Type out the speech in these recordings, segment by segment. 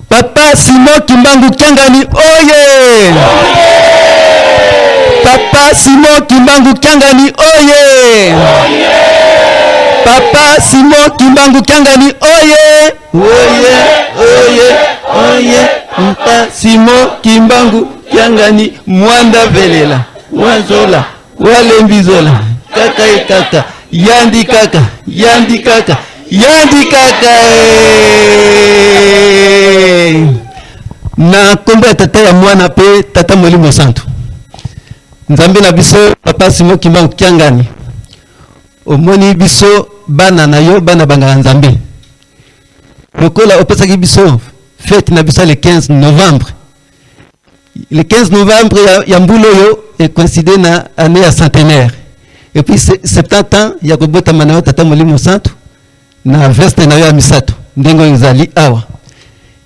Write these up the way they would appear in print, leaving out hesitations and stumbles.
Papa Simon Kimbangu Kiangani oye! Papa Simon Kimbangu Kiangani oye! Papa Simon Kimbangu Kiangani oye! Oye, oye, oye! Papa Simon Kimbangu Kiangani mwanda velela wazola walembi zola kaka ye kaka yandi kaka yandi kaka yandi kaka eh. Na nkombo ya Tata, ya Mwana mpe Tata Molimo Santu, Nzambe na biso, Papa Simon Kimbangu Kiangani, omoni biso bana na yo, bana bangaka Nzambe, lokola opesaki biso fete na biso le 15 novembre. Le 15 novembre ya mbula oyo ecoïncide na année ya centenaire et puis 70 ans ya kobotama na yo, Tata Molimo Santu, na veste na yo ya misato ndenge oyo ezali awa.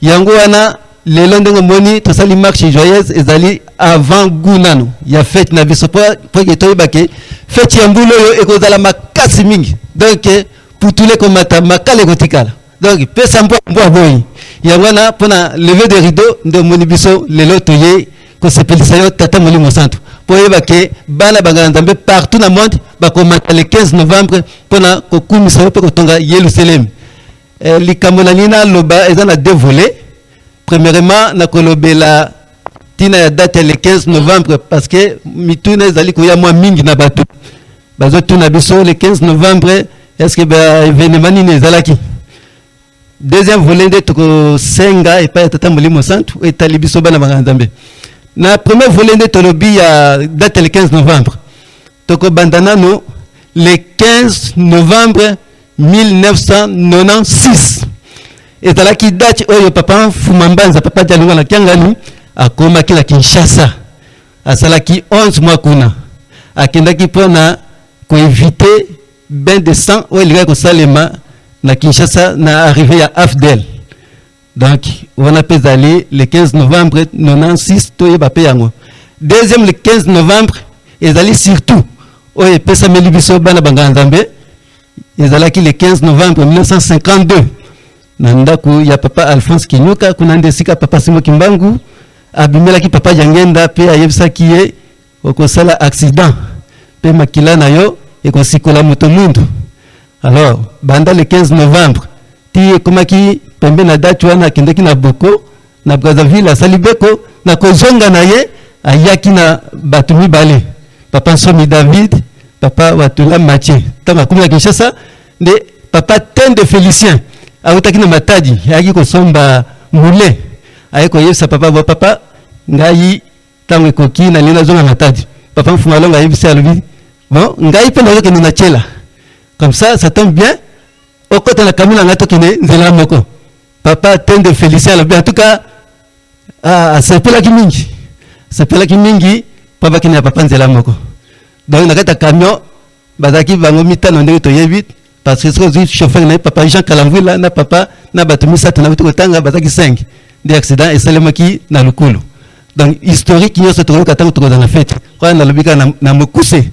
Yango wana lelo ndenge omoni tosali marche joyeuse, ezali avant goût nano ya fete na biso, po ke toyeba ke fete ya mbula oyo ekozala makasi mingi. Donc putulu ekomata, makala ekotikala, donc pesa mbwa, mbwa boyi. Yango wana mpona lever de rideau nde omoni biso lelo toye kosepelisa yo, Tata Molimo Santu, mpo oyeba ke bana bangala Nzambe partout na monde bakomata le 15 novembre mpona kokumisa yo mpe kotonga Yelusalemi. Likambo na nini naloba eza na deux volets. Premièrement, nakolobela ntina ya date ya le 15 novembre, parce que mituna ezali koya mwa mingi na bato bazotuna biso: le 15 novembre, est ce que baévénement nini ezalaki? Deuxième volet nde tokosenga epai ya Tata Molimo Santu etali biso bana banga Nzambe. Na premier volet nde tolobi ya date le 15 novembre, tokobanda nano le 15 novembre 1996. Ezalaki date oyo papa Mfuma Mbanza, papa Dialungana na Kiangani, akomaki na Kinshasa. Asalaki 11 mois kuna. Akendaki mpona koevite bain de sang oyo elingaki kosalema na Kinshasa na arrivée ya AFDL. Donc wana mpe ezali le 15 novembre 96, toyeba mpe yango. Deuxième, le 15 novembre ezali surtout oyo epesameli biso bana banganga Nzambe. Ezalaki le 15 novembre 1952 na ndako ya papa Alphonse Kinyuka. Kuna nde esika papa Simon Kimbangu abimelaki papa Diangenda mpe ayebisaki ye: okosala accident mpe makila na yo ekosikola moto mwindu. Alors banda le 15 novembre ti ekomaki pembe na date wana, akendaki na Boko na Brazzaville, asali beko. Na kozonga na ye, ayaki na bato mibale, papa Nsomi David, papa Watula Mathieu. Ntango akomi na Kinshasa nde papa Tende Félicien awutaki na Matadi, ayaki kosomba mule, aye koyebisa papa bo: papa, ngai ntango ekoki, nalingi nazonga Matadi. Papa Mfuma Longo ayebisi, alobi: bon, ngai mpe nazokende na Tiela, comme ça, ça tombe bien, okota na camion na ngai, tokende nzela moko. Papa Tende Félicien alobi en tout cas, asepelaki mingi, asepelaki mingi mpo bakende na papa nzela moko. Donc na kati ya camion bazalaki bango mitano, ndenge toyebi, parce que soki ozwi chauffeur na ye papa Jean Kalamvwila na papa na bato misato na bati kotanga, bazalaki 5. Nde accident esalemaki na Lukulu. Donc historique nyonso tokoyoka ntango tokozala na fete wana. Nalobi kaka na mokuse.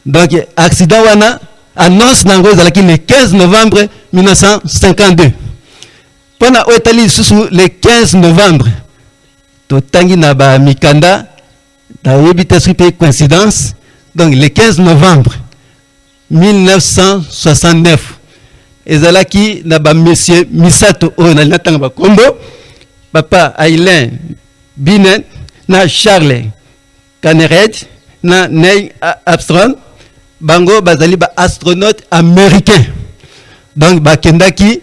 Donc accident wana, annonce na yango ezalaki le 15 novembre 1952. Mpona oyo etali lisusu le 15 novembre, totangi na bamikanda, nayebi te soki mpe coïncidence. Donc le 15 novembre 1969 ezalaki na bamesie misato oyo nalingi natanga bakombo: papa Ailin Binen na Charles Cannered na Neil Armstrong. Bango bazali baastronaute américain. Donc bakendaki,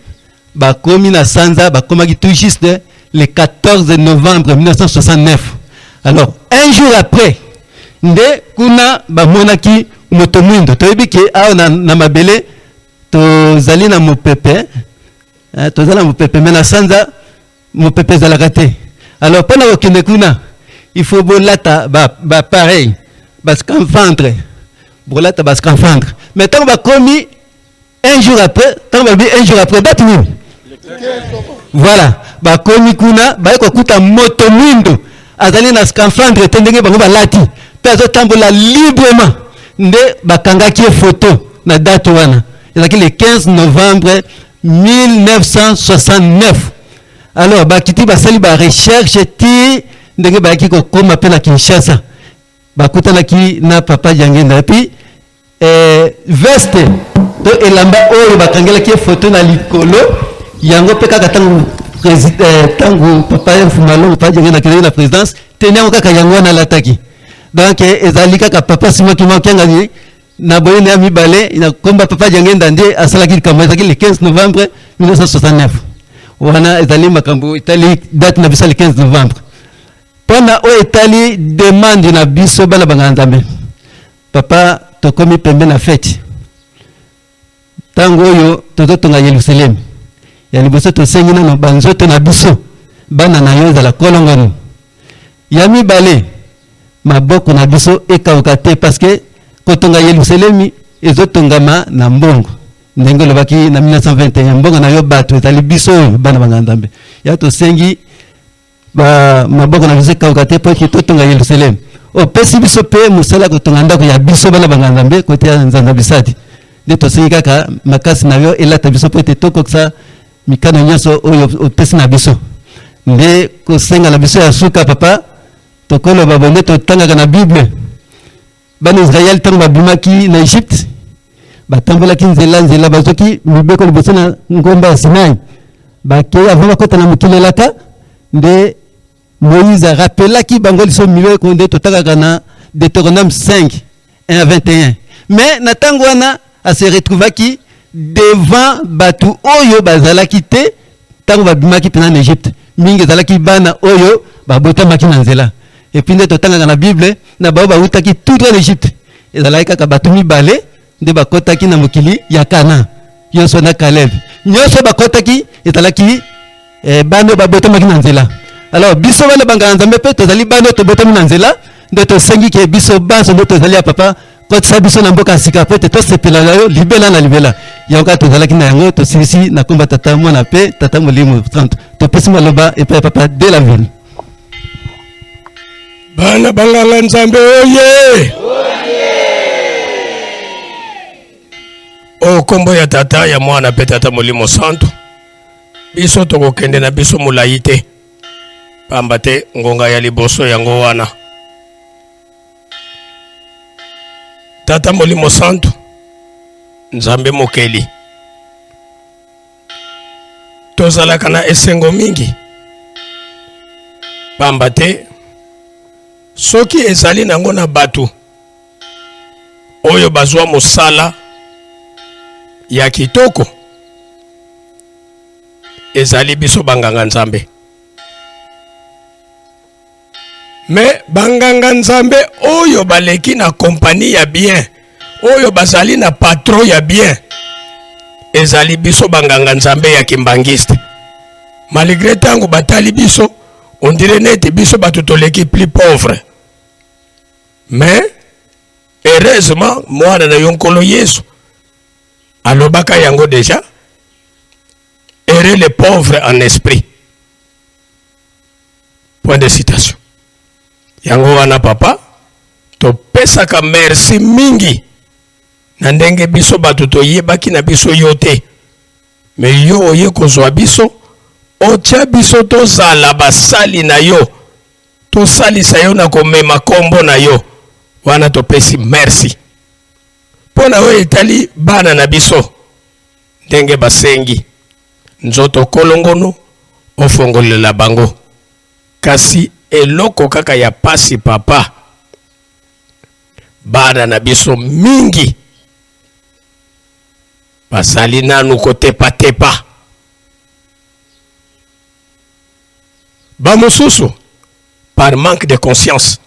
bakomi na sanza, bakomaki tout juste le 14 novembre 1969. Alors un jour après nde kuna bamonaki moto mwindo. Toyebi ke awa na mabele tozali na mopepe, tozali na mopepe, mais na sanza mopepe ezalaka te. Alors mpona kokende kuna, il faut bolata bapareil, bascaphandre, bolata bascaphandre. Mais ntango bakomi un jour après, ntango balobi un jour après date nini, voilà, bakomi kuna, baye kokuta moto mwindo azali na scaphandre te ndenge bango balati, mpe azotambola librement. Nde bakangaki ye photo na date wana, ezalaki le 15 novembre 1969. Alors bakiti, basali barecherche ti ndenge bayaki kokóma mpe na Kinshasa, bakutanaki na papa Diangenda. Et puis veste to elamba oyo bakangelaki ye photo na likolo yango mpe kaka ntango ntango papa Mfuma Longo, papa Diangenda akendaki na présidence, teni yango kaka yango wana alataki. Donc ezali kaka papa Simon Kimbangu Kiangani na boyene ya mibale na komba papa Diangenda nde asalaki likambo. Ezalaki le 15 novembre 1969. Wana ezali makambo etali date na biso le 15 novembre. Mpona oyo etali demande na biso bana banganga Nzambe, papa, tokomi pembe na fete. Ntango oyo tozotonga Yerusalemi, ya liboso tosengi nano banzoto na biso bana na yo ezala kolongono. Ya mibale, maboko na biso ekauka te, parce que kotonga Yerusalemi ezotongama na mbongo, ndenge olobaki na 1921, mbongo na yo bato ezali biso oyo bana banga Nzambe. Ya tosengi ba maboko na biso ekauka te mpo eke totonga Yerusalemi. Opesi biso mpe mosala ya kotonga ndako ya biso bana banga Nzambe kote ya Nzanza Bisadi. Nde tosengi kaka makasi na yo elata biso mpo ete tokokisa mikano nyonso oyo opesi na biso. Nde kosenga na biso ya suka, papa, tokoloba boye nde totangaka na Bible: bana Israel ntango babimaki na Egypte, batambolaki nzela nzela, bazwaki mibeko liboso na ngomba ya Sinai, bakei avant bakɔta na mokili elaka, nde Moïse arapelaki bango liso mibeko, nde totangaka na Deutéronome 5 1 à 21. Mais na ntango wana ase retrouvaki devant bato oyo bazalaki te ntango babimaki mpena na Egypte. Mingi ezalaki bana oyo babotamaki na nzela. Et puis nde totangaka na Bible, na bao bawutaki tout droit na Egypte, ezalaki kaka bato mibale. nde bakotaki na mokili ya Kana. Yosua na Caleb nyonso bakotaki ezalaki eh, bana oyo babotamaki na nzela. Alors biso bana banganga Nzambe mpe tozali bana oyo tobotami na nzela, nde tosengi ke biso banso nde tozali ya papa, kotisa biso na mboka ya sika mpo ete tosepela na yo libela na libela. Yango kaka tozalaki na yango, tosilisi na komba Tata, Mwana mpe Tata Molimo Santo. Topesi maloba epai ya papa de la ville. Bana banganga Nzambe oye! O kombo ya Tata, ya Mwana mpe Tata Molimo Santo, biso tokokende na biso molai te, pamba te ngonga ya liboso yango wana. Tata Molimo Santo, Nzambe mokeli, tozalaka na esengo mingi pamba te soki ezali nango na bato oyo bazwa mosala ya kitoko ezali biso banganga Nzambe. Me banganga Nzambe oyo baleki na kompani ya bien, oyo bazali na patron ya bien, ezali biso banganga Nzambe ya kimbangiste. Malgre ntango batali biso on dirait neti biso bato toleki plus pauvre, mais heureusement mwana na yo Nkolo Yesu alobaka yango deja, heureux les pauvres en esprit, point de citation. Yango wana papa, topesaka merci mingi na ndenge biso bato toyebaki na biso yo te, me yo oye kozwa biso, otya biso tozala basali na yo, tosalisa yo na komema kombo na yo. Wana topesi merci mpo na oyo etali bana na biso ndenge basengi nzoto kolongono ofongolela bango. Kasi eloko kaka ya pasi papa, bana na biso mingi bazali nanu kotepatepa. Bamosusu par manque de conscience,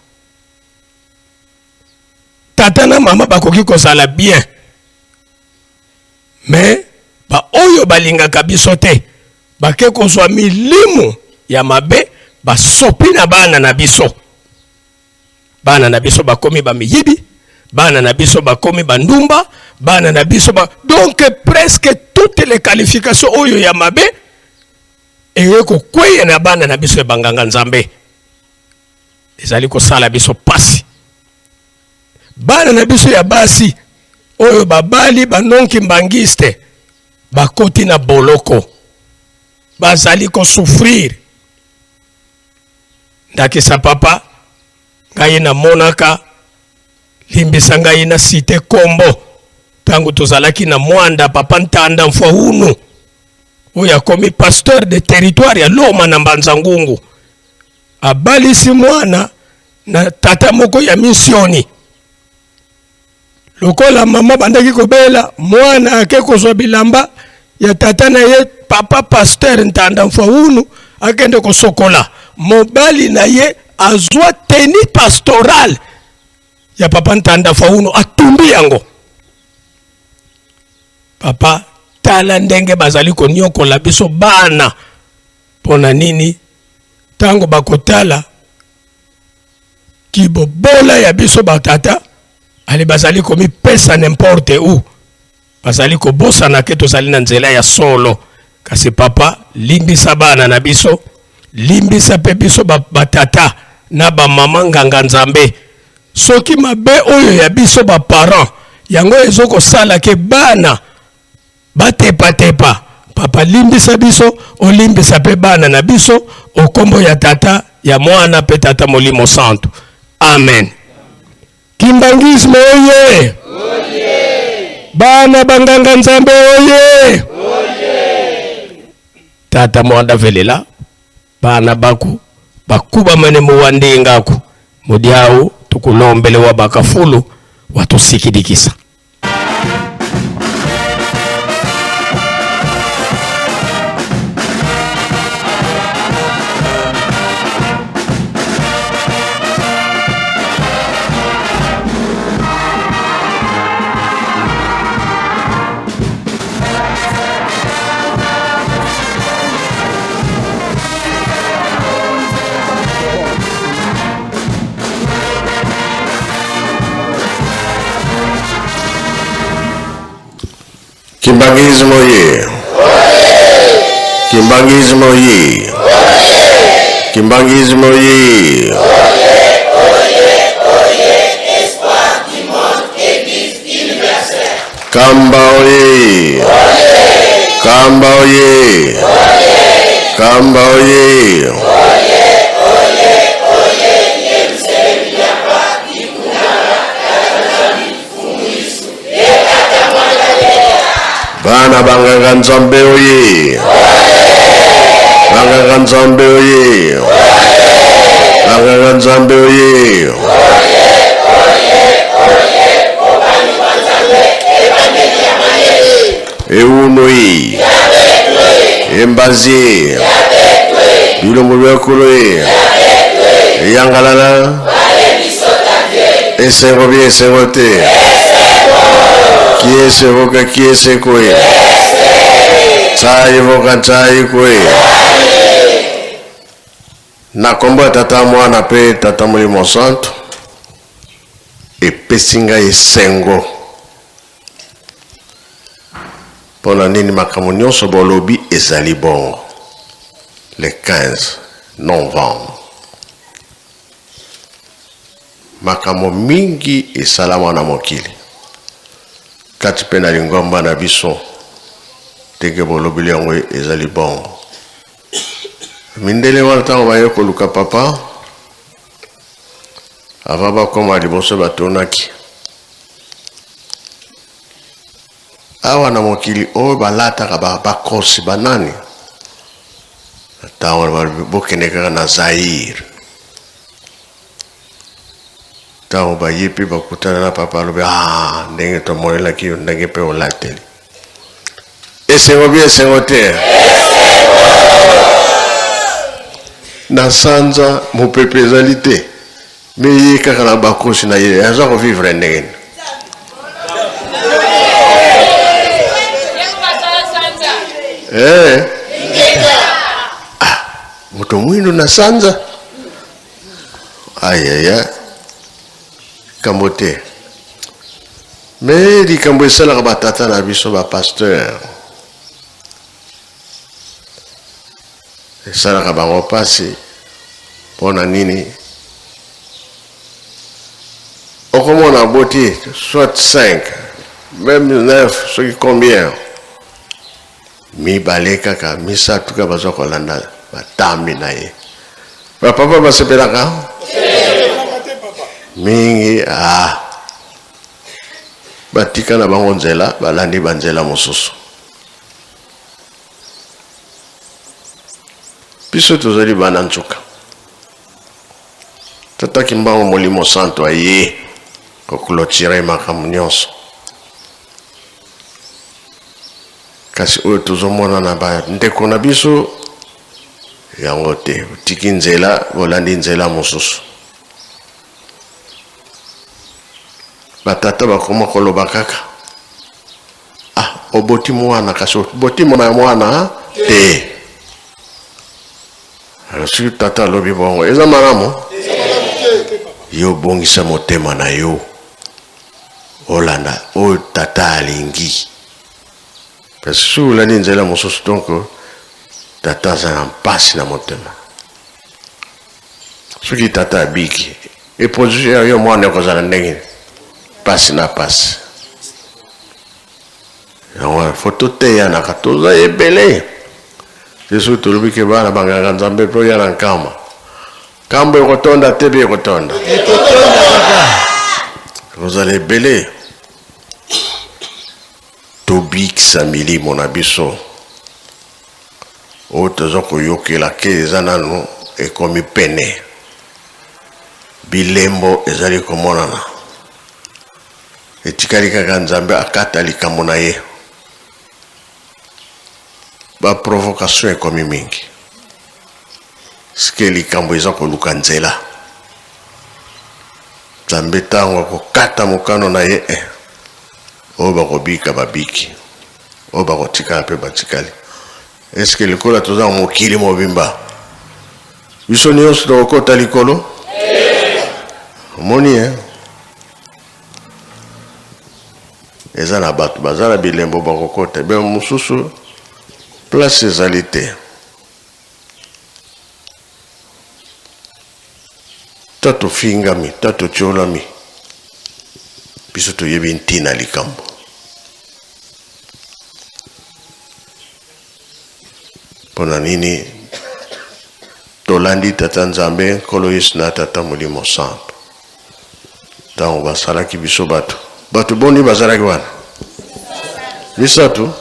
tata na mama bakoki kozala bien, mais baoyo balingaka biso te bake kozwa milimu ya mabe, basopi na bana na biso. Bana na biso bakomi bamiyibi, bana na biso bakomi bandumba, bana na biso ba... donc presque toutes les qualifications oyo ya mabe eye kokweya na bana na biso ya banganga Nzambe. Ezali kosala biso pasi. Bana na biso ya basi oyo babali banonki mbangiste bakoti na boloko, bazali kosouffrir. Ndakisa papa, ngai namonaka, limbisa ngai na cite kombo, ntango tozalaki na Mwanda, papa Ntanda Mfwaunu oyo akomi pasteur de territoire ya Loma na Mbanza Ngungu, abalisi mwana na tata moko ya misioni. Lokola mama bandaki kobela, mwana ake kozwa bilamba ya tata na ye papa pasteur Ntanda Mfwaunu, akende kosokola. Mobali na ye azwa tenue pastorale ya papa Ntanda Mfwaunu, atumbi yango. Papa, tala ndenge bazali konyokola biso bana. Mpo na nini? Ntango bakotala kibobola ya biso batata, ale bazali komipesa n'importe où, bazali kobosana ke tozali na nzela ya solo. Kasi papa, limbisa bana na biso, limbisa mpe biso batata na bamama nganga Nzambe. Soki mabe oyo ya biso baparent yango ezokosala ke bana batepatepa, papa limbisa biso, olimbisa mpe bana na biso, okombo ya Tata, ya Mwana mpe Tata Molimo Santo. Amen. Kimbangisme oye! Bana banganga Nzambe oye! Tata mwanda velela bana baku bakubamane muwandingaku mudiau tukulombele wa bakafulu watusikidikisa. Kimbanguisme oye! Kimbanguisme oye! Kimbanguisme oye! Kamba oye! Kamba oye! Kamba oye! Bana banganga Nzambe oye! Banganga Nzambe oye! Banganga Nzambe oye! Ewunoi Embazi Bilombo bya Nkolo ye Eyangalala Esengo bi esengo te Kiese voka kiese kwe Ntsai voka ntsai kwe Na kombo ya Tata, Mwana pe Tata Molimo Santu, epesi ngai esengo mpo na nini makambo nyonso bolobi ezali bongo. Le 15 novembre, makambo mingi esalama na mokili, kati mpe na lingomba na biso, ndenge bolobeli yango ezali bongo. Mindele wana ntango baye koluka papa, avant bakoma liboso batunaki awa na mokili oyo balataka bakosi banani? Ntango balobi bokende kaka na Zaire. Ntango baye mpe bakutana na papa, alobi ah, ndenge tomonelaki yo ndenge mpe olateli. Esengo bi esengo te? Na sanza mopepe ezali te, me ye kaka na bakosi na ye aza kovivre ndenge nini? Eh. Ah, moto mwindu na sanza ayaya likambo te. Me likambo esalaka ba tata na biso ba pasteur esalaka bango pasi pona nini? Okomona aboti soit 5 meme 9 soki combien mibale kaka misato kaka baza kolanda batambi na ye. Ba papa basepelaka mingi ah. Batika na bango nzela, balandi banzela mosusu. Biso tozali bana nsuka. Tata Kimbangu Molimo Santu aye ko clôturer makambo nyonso. Kasi oyo tozomona na bandeko na biso yango te, otiki nzela, bolandi nzela mosusu. Ba tata bakoma koloba kaka ah oboti mwana kasi oboti mama ya mwana te. Alors soki tata alobi bongo eza malamu? Yo bongisa motema na yo olanda oyo tata alingi, parce que soki olandi nzela mosusu donc tata aza na mpasi na motema. Soki tata abiki eposition ya yo mwana ekozala ndenge nini? Pasi na pasi. Yango wana fo toteyanaka, toza ebele. Te soki tolobi ke bana banganga Nzambe toya na nkama, nkambo ekotonda te mpe ekotonda, Ekotonda papa. Ekozala ebele. Tobikisa milimo na biso. Oyo toza koyokela ke eza nanu ekomi pene, bilembo ezali komonana, etikali kaka Nzambe akata likambo na ye. Ba provocation ekomi mingi, ce que likambo eza koluka nzela. Nzambe tango akokata mokano na ye, eh, oyo bakobika babiki. Oyo bakotikala mpe batikali. Est-ce que likola toza na mokili mobimba biso nyonso tokokota likolo? Omoni eh? Eza na bato baza na bilembo bakokota, be mosusu place ezali te. Ta tofingami, ta totiolami, biso toyebi ntina likambo. Mpo na nini tolandi Tata Nzambe, Nkolo Yesu na Tata Molimo Santo? Ntango basalaki biso bato, bato boni bazalaki wana? Misato.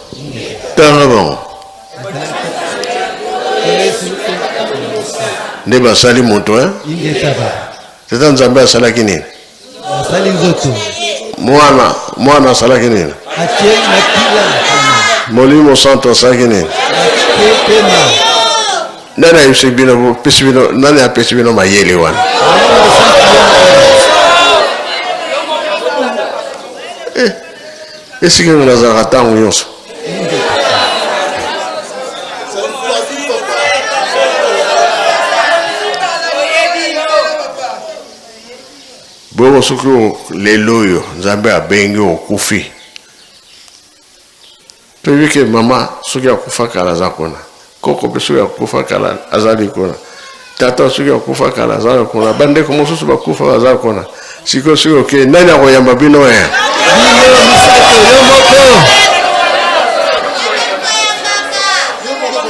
Tanga bango nde basali moto eh? Tata Nzambe asalaki nini? Asali nzoto. Mwana, mwana asalaki nini? Atie makila. Molimo Santo asalaki nini? Atie pema. Nani ayebisi bino, pesi bino, nani apesi bino mayele wana? Eh, esika nini nazalaka ntango nyonso? Bongo soki lelo oyo Nzambe abengi okufi, toyebi ke mama soki akufa kala aza kuna, koko mpe soki akufa kala azali kuna, tata soki akufa kala aza kuna, bandeko mosusu bakufa baza kuna. Sikoyo soki okei, nani akoyamba bino? E bino misato, yo moko,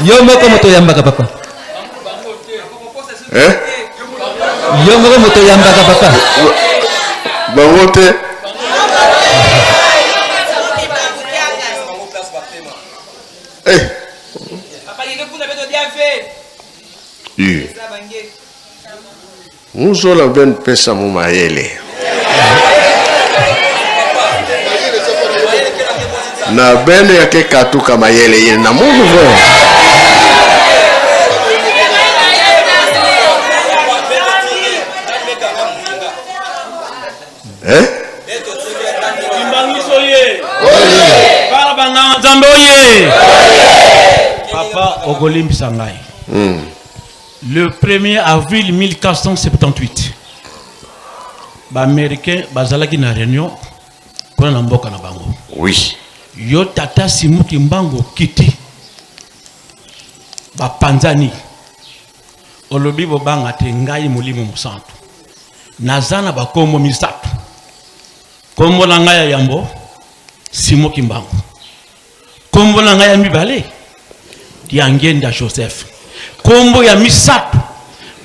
yo moko moto oyambaka papa. Eh? Yo moko moto oyambaka papa. Bango te. Eh. Muzola ben pesa mu mayele. Na bene yake katuka mayele ye na Mungu bro. Eh? Kimbangiso ye. Bana banganga Nzambe oye. Papa okolimbisa ngai. Le 1er avril 1478, ba Americains bazalaki na réunion kuna na mboka na bango. Oui. Yo tata Simon Kimbangu okiti, bapanzani, olobi bobanga te, ngai Molimo Mosantu naza na bakombo misato. Kombo na ngai ya yambo Simon Kimbangu, Kombo na ngai ya mibale Diangenda Joseph. Kombo ya misato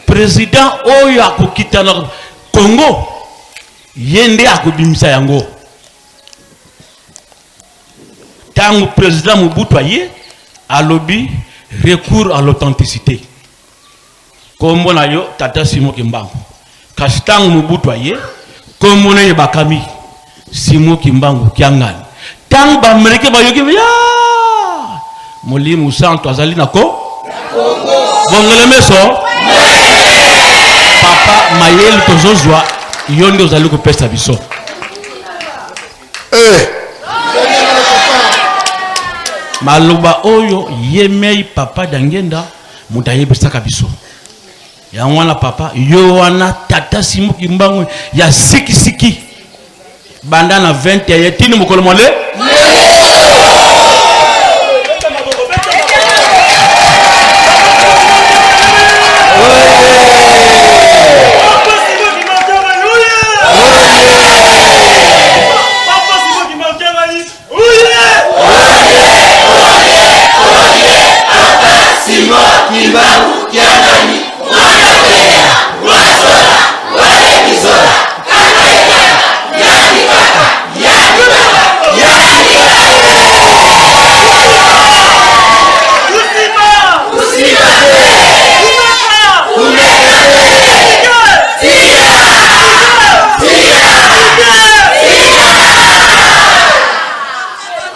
president oyo akokita na Congo ye nde akobimisa yango. Tango president Mobutu aye alobi recours à l'authenticité. Kombo na yo tata Simon Kimbangu. Kasi tango Mobutu aye, kombo na ye bakami Simon Kimbangu Kiangani. Tango ba Americain bayoki ya Molimo Santo azali na ko bongole meso papa mayele tozozwa yo nde ozali kopesa biso. Eh. Maloba oyo ye mei papa Dangenda moto ayebisaka biso yango wana papa yo wana tata Simon Kimbangu ya sikisiki banda na 21 tini mokolo mole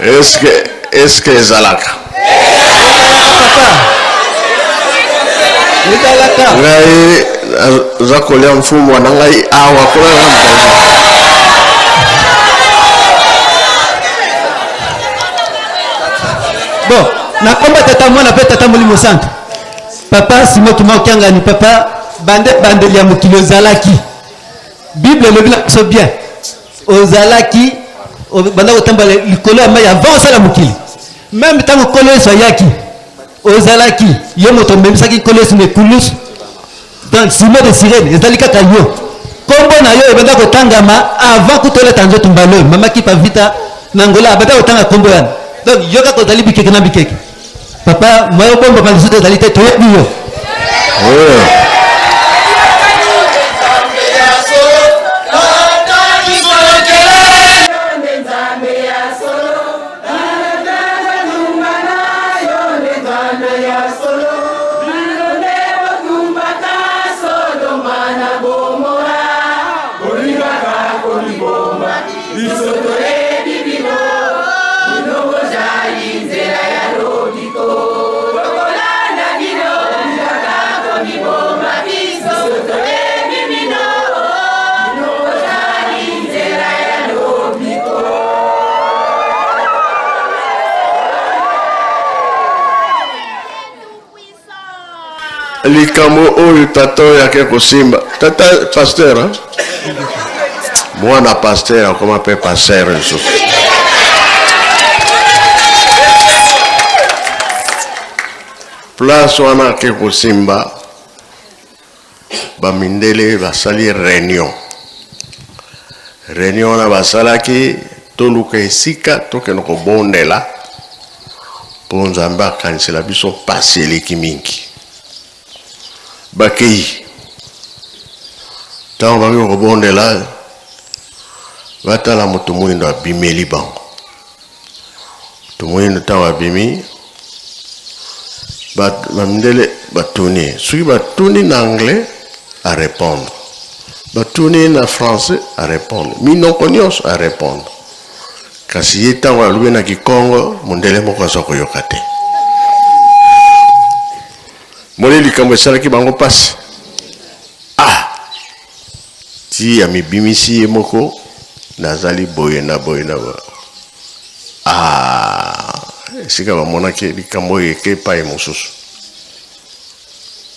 Eske eske ezalaka? Ezalaka. Ngai naza kolia mfumbwa na ngai awa kuna na mpanzi. Bon, na komba tata mwana pe tata molimo santu. Papa Simon Kimbangu Kiangani, papa bande bandeli ya mokili ozalaki. Bible elobi na biso bien. Ozalaki Obanda kotambola likolo ya mai avant osala mokili. Meme ntango Nkolo Yesu ayaki, ozalaki yo moto omemisaki Nkolo Yesu na ekulusu. Donc Simon de Cyrène ezali kaka yo. Kombo na yo ebanda kotangama avant kutu olata nzoto mbala oyo. Mama Kipa Vita na Angola abanda kotanga kombo yana. Donc yo kaka ozali bikeke na bikeke. Papa, moyen obombama lisusu ezali te, toyebi yo. Oh. Likambo oyo tata oyo ake kosimba tata pasteur hein? Mwana pasteur akoma mpe pasteur lisusu. Place wana ake kosimba bamindele basali réunion. Réunion wana basalaki, toluka esika tokende kobondela mpo Nzambe akanisela biso mpasi eleki mingi. Bakei, ntango baki kobondela, batala moto moyindo abimeli bango. Moto moyindo ntango abimi, bamindele batuni, soki batuni na anglais a répondre, batuni na français a répondre, minoko nyonso a répondre. Kasi ye ntango alobi na kikongo, mondele moko aza koyoka te. Moni likambo esalaki bango mpasi. Ah, ti amibimisi ye moko, nazali boye na boye na boye. Ah, esika bamonaki likambo oyo eke epai mosusu.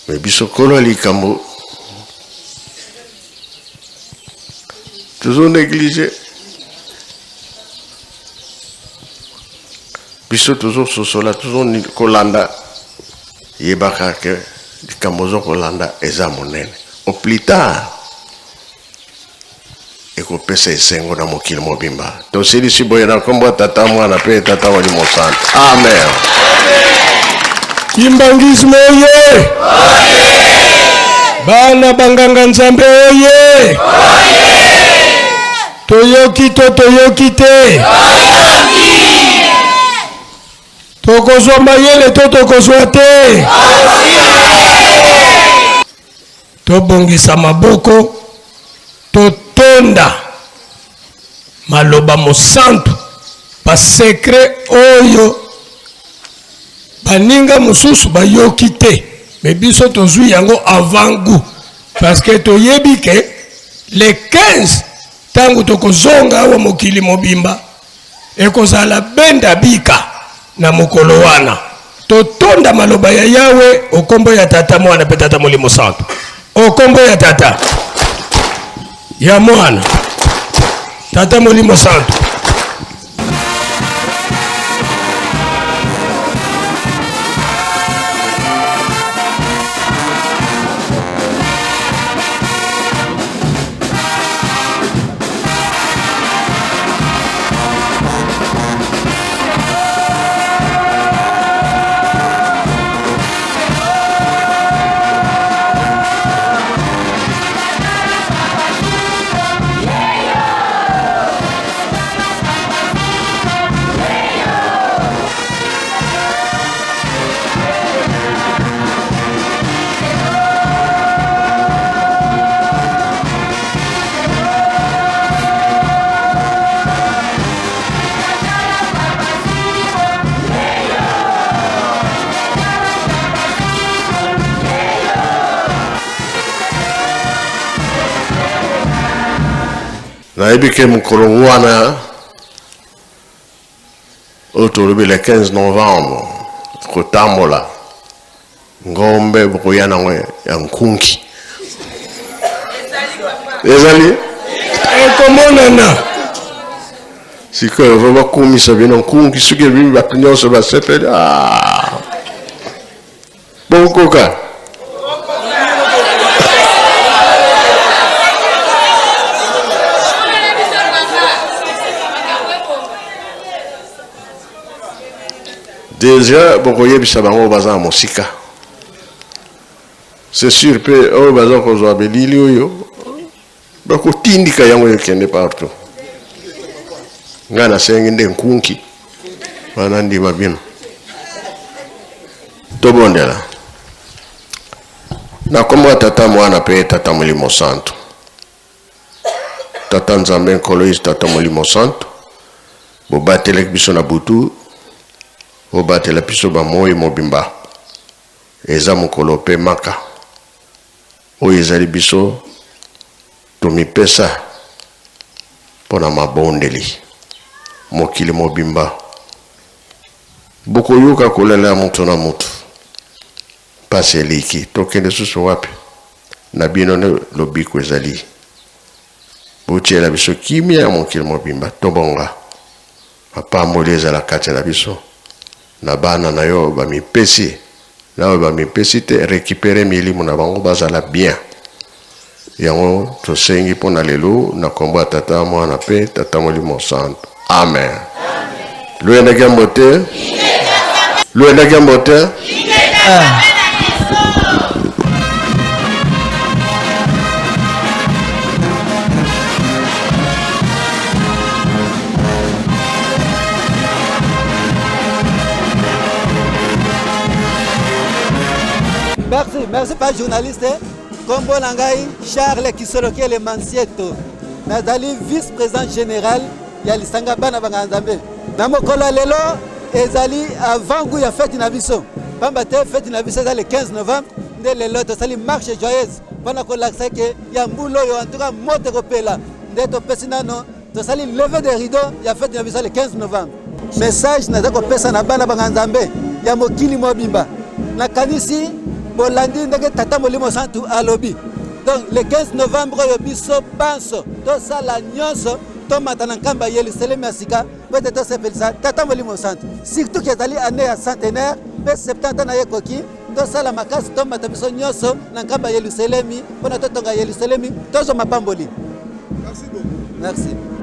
Me biso kolo ya likambo tozo néglige, biso tozososola, tozo kolanda. Yebaka ke likambo ozo kolanda eza monene, au plus tard ekopesa esengo na mokili mobimba. Tosilisi boye na nkombo ya Tata, Mwana mpe Tata Molimo Santo. Amen. Kimbanguisme oye! Bana banganga Nzambe oye! Toyoki to toyoki te? Tokozwa mayele to tokozwa te? Tobongisa maboko, totonda maloba mosantu, basekre oyo baninga mosusu bayoki te, me biso tozwi yango avant goût, parce que toyebi ke le 15 ntango tokozonga awa mokili mobimba Ekozala benda bika na mokolo wana. Totonda maloba ya Yawe o kombo ya Tata, Mwana mpe Tata Molimo Santu. O kombo ya Tata, ya Mwana, Tata Molimo Santu. Nayebi ke mokolo wana oyo tolobi le 15 novembre kotambola ngombe bokoya nango ya nkunki ezali ekomonana. Sikoyo va bakumisa bino nkunki soki ebimi bato nyonso basepeli. Ah! Bokoka. Deja bokoyebisa bango baza na mosika. C'est sûr mpe oyo baza kozwa belili oyo bakotindika yango ekende partout. Ngai nasengi nde nkunki wana ndima bino. Tobondela. Na kombo ya Tata, Mwana mpe Tata Molimo Santu. Tata Nzambe Nkolo Yesu Tata Molimo Santu, bobatelaki biso na butu, bobatela biso ba moi mobimba. Eza mokolo pe maka oyo ezali biso tomipesa mpo na mabondeli mokili mobimba. Bokoyoka kolela ya moto na moto. Mpasi eleki, tokende susu wapi? Na bino nde lobiko ezali. Botiela biso kimia ya mokili mobimba, tobonga. Mapamboli ezala kati na biso na bana na yo bamipesi na oyo bamipesi te, recuperer milimo na bango bazala bien. Yango tosengi mpo na lelo na kombo ya Tata, Mwana mpe Tata Molimo Santu. Amen. Luyendaki ya mbote. Luyendaki ya mbote. Ah. Merci, merci pas journaliste. Kombo na ngai Charles Kisolokele Mansieto. Nazali vice-président général ya lisanga bana banga Nzambe. Na mokolo ya lelo ezali avant-goût ya fête na biso. Pamba te fête na biso eza le 15 novembre nde lelo tosali marche joyeuse mpona kolakisa ke ya mbula oyo en tout cas moto ekopela nde topesi nano tosali levée de rideau ya fête na biso le 15 novembre. Message naza kopesa na bana banga Nzambe ya mokili mobimba, nakanisi bolandi ndenge Tata Molimo Santu alobi. Donc le 15 novembre oyo biso banso tosala nyonso tomata na nkamba ya Yelusalemi ya sika mpo ete tosepelisa Tata Molimo Santu, surtout ke ezali année ya centenaire mpe 70 ans na ye ekoki. Tosala makasi tomata biso nyonso na nkamba ya Yelusalemi mpo na totonga Yelusalemi, tozwa mapamboli. Merci.